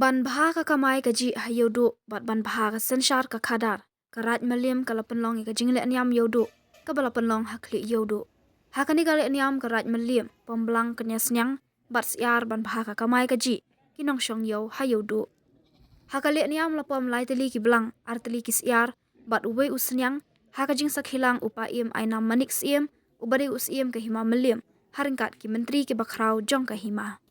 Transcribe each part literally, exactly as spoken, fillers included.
Ban bha ka kamai kajih ha Ïewduh bad ban bha ka synshar ka khadar, ka Raid Mylliem ka la pynlong ïa ka jingleh niam Ïewduh kaba la pynlong ha khlieh Ïewduh. Ha kane ka leh niam ka Raid Mylliem pom blang kñia sniang bad syiar ban bha ka kamai kajih ki nongshong ïew ha Ïewduh. Ha ka leh niam la pom lai tylli ki blang, ar tylli ki syiar bad uwei u sniang ha ka jingsakhi lang u Paiem Ainam Manik Syiem uba dei u Syiem ka Hima Mylliem ha ryngkat ki myntri kiba khraw jong ka hima.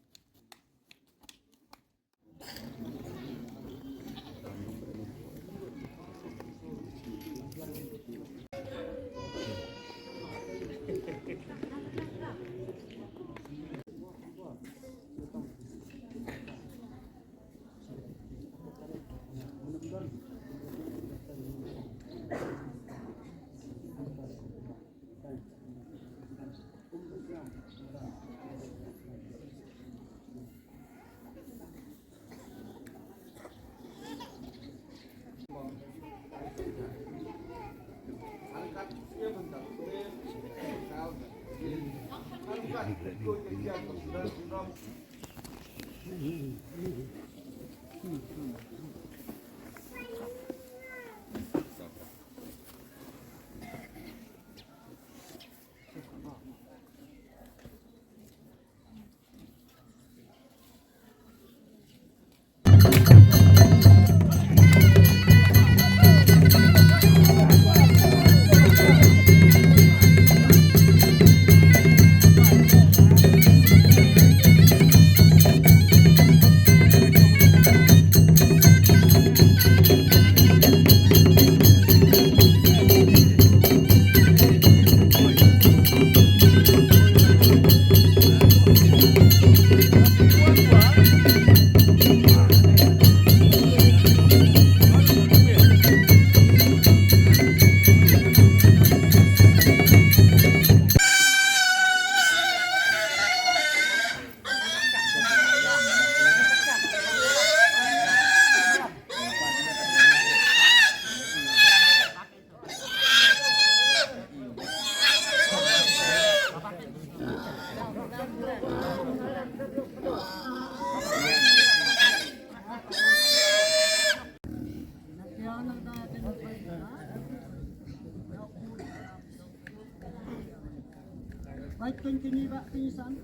Bad kynthei ba kynsan.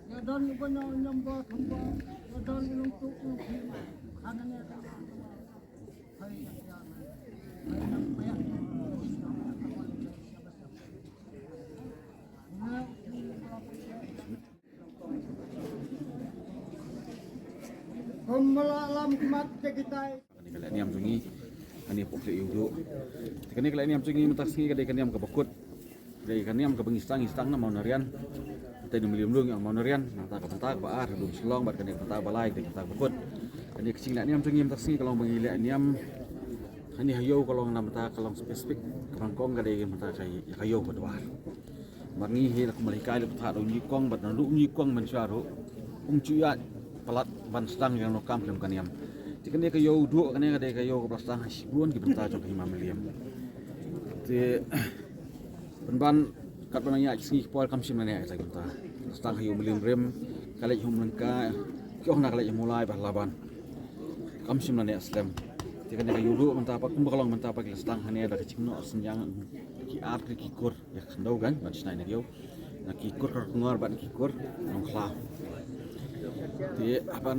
Ïa don uba ñiewnyam ba kham ba. Ïa don u nongtuh u nongkhima. Hangne ka. Kum ba la lam khmat te kitai. Kane ka leh niam jong ngi, kane pok te Ïewduh. Te kane ka leh niam jong ngi mynta ka sngi ka dei ka niam kaba kut. Dei ka niam kaba ngi sdang, ngi sdang na Mawna Rian. Te ngi mlien mlien ïa Mawna Rian, nangta ka bynta kaba ar, Dum Shillong, bad kane ka bynta kaba lai, dei ka bynta kaba kut. Kane ka jingleh niam jong ngi mynta ka sngi ka long ba ngi leh niam. Kane ha ïew ka long na bynta ka long specific, ka bang kong ka dei ka bynta ka ïa ka ïew ka dwar. Bad ngi hi la kumba la hikai la bthah da u ñiukong bad naduh u ñiukong mynshuwa ruh um ju ïaid palat ban sdang ïa kano kam khlem ka niam. Te kane ka ïew duh kane ka dei ka ïew kaba la sdang ha shibun ki bynta jong ka hima Mylliem. Te pynban katba nang ïaid ki sngi ki por kam shym la neh kita ki bynta. La sdang ha ïew Mylliem Rim, ka leit ha Umlyngka, ki ong na ka leit ha Mawlai bad Laban. Kam shym la neh slem. Te kane ka ïew duh mynta pat kumba ka long mynta pat ki la sdang hangne da ka jingnoh synñiang ki ar tylli ki kur. Ïa ka khyndew kan ban shna ïa kane ka ïew. Na ki kur Kharkongor bad ki kur Nongkhlaw. Te haba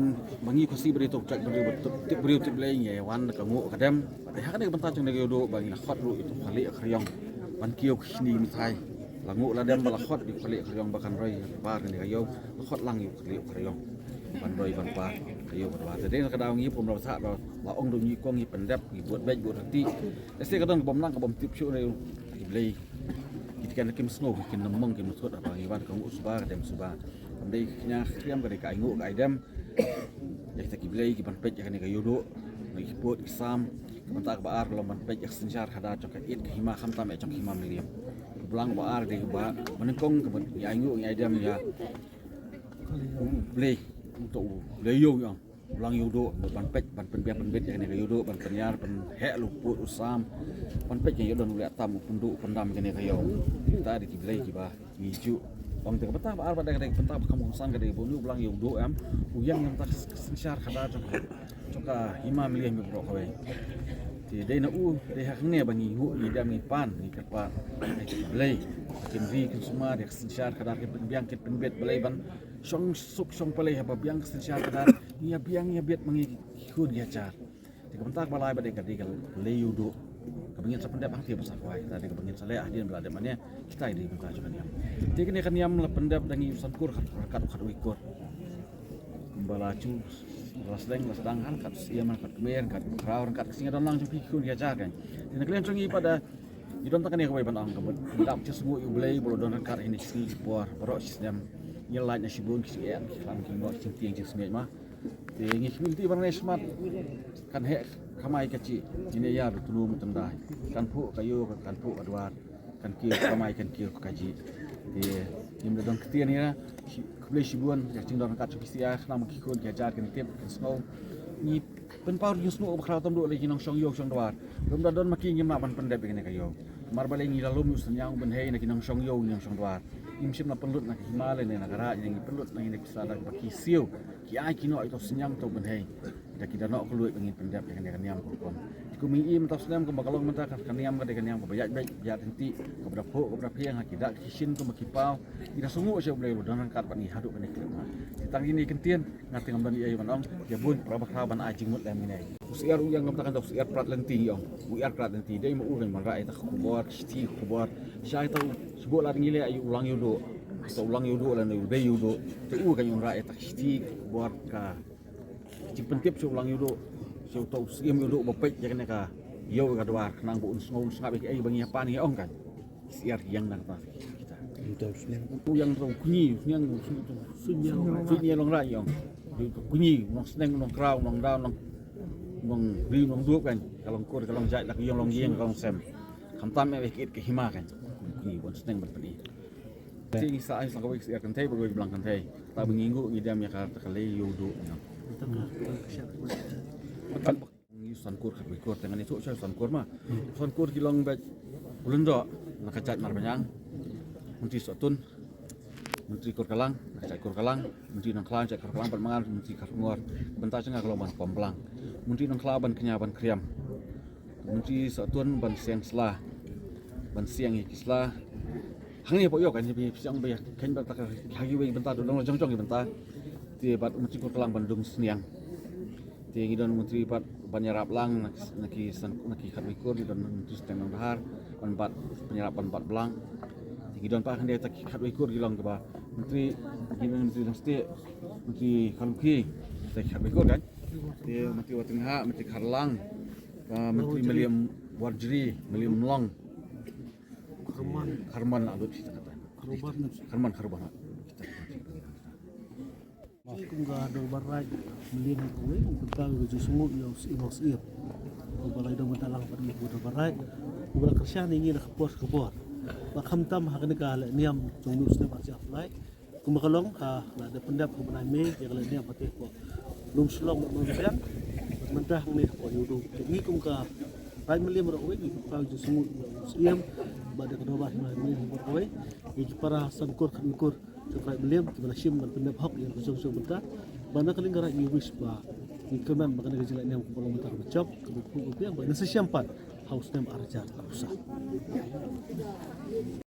ma ngi Khasi ba dei tang jaitbynriew ba tip briew tip Blei ngi wan ka nguh ka dem. Bad ha kane ka bynta jong kane ka ïew duh ba ngi la khot ruh ïa u khlieh khriong ban kiew kine ki methai. La nguh la dem ba la khot ïa u khlieh khriong ba kan roi ban par kane ka ïew. La khot lang ïa u khlieh khriong ban roi ban par ka ïew ka dwar. Te dei na ka daw ngi pom la bthah ba la ong da u ñiukong ngi pyndep ngi bud beit bud rtieh. Lehse ka don ka bym nang ka bym tip shuh ne ki Blei. Ki tymmen kim sngew, kim nang mong, kim nang thut, haba ngi wan ka nguh suba, ka dem suba. Kam dei ka kñia ka khriam, ka dei ka ai nguh ka ai dem. Ïa kita ki Blei ki ban peit ïa kane ka ïew duh, na ki pud ki sam. Ka bynta kaba ar ka long ban peit ïa ka synshar khadar jong ka ïit ka hima khamtam ïa jong ka hima Mylliem. Ka blang ba ar dei kaba, ba nyngkong kaba ngi ai nguh ngi ai dem ïa u Blei, uto u Blei ïew ïa u. Blang ïew duh, ban peit, ban pynbiang pynbit ïa kane ka ïew duh, ban pynïar, pynheh la u pud u sam, ban peit ïa u don u leh tam u pynduh u pyndam ïa kane ka ïew. Kita dei ki Blei kiba ngi ju Bang te ka bynta ba ar ba dei ka dei ka bynta ba kham kongsan ka dei ba une u Blang Ïewduh em u ïeng ïa ka synshar khadar jong ka, jong ka hima Mylliem baroh kawei. Te dei na u dei ha hangne ba ngi nguh ngi dem ngi pan ngi kyrpad ïa ki Blei kin ri kin sumar ïa ka synshar khadar kin pynbiang kin pynbit Blei ban shong suk shong palei haba biang ka synshar khadar ngi ïa biang ïa bit ma ngi ki khun ki hajar. Te ka bynta kaba lai ba dei ka dei ka lei Ïewduh kaba ngin sa pyndep hangtei ba sa kwai, kata dei kaba ngin sa leh hadien ba la dep mane. Kita dei bynta jong ka niam. Te kane ka niam la pyndep da ngi u San Kur khat khat u khat u ikur. Kumba la chu la sdang la sdang ha ryngkat u Syiem, ha ryngkat u Kmie, ha ryngkat u Khraw, ha ryngkat ka sngi don lang jong ki khun ki hajar kan. Te na ka liang jong ngi pat da ngi don tang kane kawei ban ong kaba ngi dap jingsngew ïa u Blei ba la don ryngkat ha kine ki sngi ki por baroh shi snem. Ngi lait na shibun ki sngi ki khlam ki ngop ki tieng jingsngew ma. Te ngi khmih lynti ban ïa smat kan heh kamai kajih, ngin ïa ïar tynum tyndai, kan phuh ka ïew kan phuh ka dwar, kan kiew kamai kan kiew kajih. Te ngim da don ktien ïa khublei shibun ïa ka jingdon ryngkat jong ki sia khnang ba ki khun ki hajar kin tip kin sngew. Ngi pynpaw jingsngew ba khraw tam duh la ki nongshong ïew shong dwar. Lym da don ma ki ngim lah ban pyndep ïa kane ka ïew. Namar balei ngi la lum ïa u synñiang u bynhei na ki nongshong ïew nongshong dwar. Ngim shym la pynlut na ka hima lane na ka raid, ngi pynlut na kine ki sa da ba ki siew. Ki ai ki noh ïa uto u synñiang uto u bynhei. Da ki da noh ka luid ba ngin pyndep ïa kane ka niam ka rukom. Te kum ngi im uto u snem kumba ka long mynta ka niam ka dei ka niam kaba ïaid beit ïaid ryntih kaba da phuh kaba da phieng ha ki dak ki shin kumba ki paw. Ngi da sngew sha u Blei u don ryngkat bad ngi haduh kane ka khyllipmat. Te tang kine ki ktien nga te ngam don ei ei ban ong ïa bun para bakhraw ban ai jingmut lem kine. U Syiar u ïeng kumta kan da u Syiar Prat Lynti ong. U Syiar Prat Lynti dei ma u kan wanrah ïa ta ka khubor ka shithi ka khubor. Shai ta u shu buh lad ngi leh ïa u Lang Ïewduh. Ta u Lang Ïewduh lane u Dei Ïewduh. Ta u kan wanrah ïa ta ka shithi ka khubor ka jingpyntip sha u Lang Ïewduh, sha uta u Syiem Ïewduh ba peit ïa kane ka ïew ka dwar khnang ba un sngew un sngap ïa kiei ba ngi ïa pan ngi ong kan. Ki Syiar ki ïeng dang ta kita. Uta u Syiar. U ïeng uta u Kñi, u Syiar u Syiar Longrah ïa ong. Uta u Kñi, u Nongsneng, u Nongkraw, u Nongdaw, u Nong, u Nongri, u Nongdup kan. Ka long kur, ka long jait, la ka ïeng long ïeng, ka long sem. Khamtam ïa ka it ka hima kan. U Kñi, u Nongsneng ban pyni. Te ngi sa ai sa kawei ka Syiar kynthei bad kawei ka Blang kynthei. Ta ba ngi nguh ngi dem ïa ka ta ka lei Ïewduh. Ngi San Kur khat wei kur te ngan ïathuh sha San Kur ma. San Kur ki long bad u Lyngdoh na ka jait Marbaniang. Myntri Sohtun. Myntri Kurkalang na ka jait Kurkalang. Myntri Nongkhlaw na ka jait Kurkalang bad ma nga Myntri Kharkongor. Bynta jong nga ka long ban pom Blang. Myntri Nongkhlaw ban kñia ban khriam. Myntri Sohtun ban siang sla, ban siang ïa ki sla. Hangne hapoh ïew kan ïa phi siang ba ïa khein bynta ka ha kiwei ki bynta dang la jong jong ki bynta. Te bad Myntri Kurkalang ban dung sniang. Te ngi don Myntri pat ban ïarap lang na ki, na ki san, na ki khatwei kur ngi don Myntri Seng Nongdhar ban bat ban ïarap ban bat blang. Te ngi don pat hangne ta ki khatwei kur ki long kaba Myntri, ngi don Myntri Nongstieh, Myntri Kharlukhi, ta ki khatwei kur kan. Te Myntri Watringha, Myntri Kharlang, ah, Myntri Mylliem Warjri, Mylliem Mlong. Kharman. Kharman, ah, lut kita kata. Kharman. Kharman, Kharman. Kum ka dorbar raid Mylliem ha kawei, kum ka jingsngew ïa u Syiem, ïa u Syiem. Kumba la ïadon bynta lang bad ngi kum ka dorbar raid. Kumba la kyrshan ïa ngi na ka por ka por. Ba khamtam ha kane ka lehniam jong u snem arhajar lai. Kumba ka long ka la dep pyndep ha u bnai Mei ïa ka lehniam ha te hapoh Nongshillong bad Nongbiang bad mynta hangne hapoh Ïewduh. Te ngi kum ka raid Mylliem baroh kawei ngi pynpaw jingsngew ïa u Syiem bad ïa ka dorbar hima Mylliem baroh kawei, ïa ki para San Kur khatwei kur jong ka raid Mylliem kiba la shim ban pyndep hok ïa ka jong jong bynta. Bad na ka liang ka raid ngi wish ba ngi kyrmen ba kane ka jinglehniam kaba long mynta kaba jop kaba khuid kaba biang bad ngin sa ïashem pat ha u snem arhajar arphew saw.